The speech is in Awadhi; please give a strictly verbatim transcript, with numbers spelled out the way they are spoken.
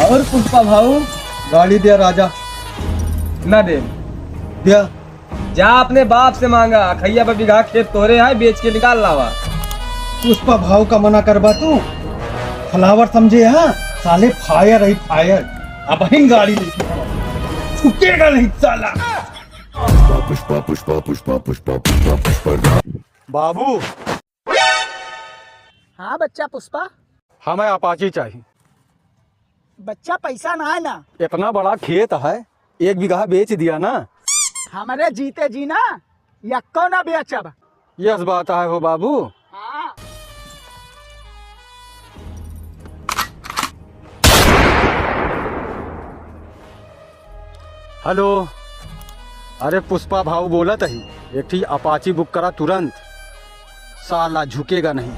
और पुष्पा भाऊ? गाड़ी दिया राजा। ना दे। दिया। जा अपने बाप से मांगा, अखैया पर बीघा खेत तोरे है, बेच के निकाल लावा। पुष्पा भाऊ का मना करबा तू? फ्लावर समझे हाँ? साले फायर है फायर। अब हिन गाड़ी लेके छूटेगा नहीं साला। पुष्पा, पुष्पा, पुष्पा, पुष्पा, पुष्पा, पुष्पा, पुष्पा। बाबू। हाँ बच्चा पुष्पा। हमें अपाची चाहिए। बच्चा पैसा ना है ना। इतना बड़ा खेत है, एक बीघा बेच दिया ना। हमरे जीते जी ना यक्को ना बेचब। यस बात है हो बाबू। हाँ। हेलो, अरे पुष्पा भाऊ बोलत ही, एक ठी अपाची बुक करा तुरंत, साला झुकेगा नहीं।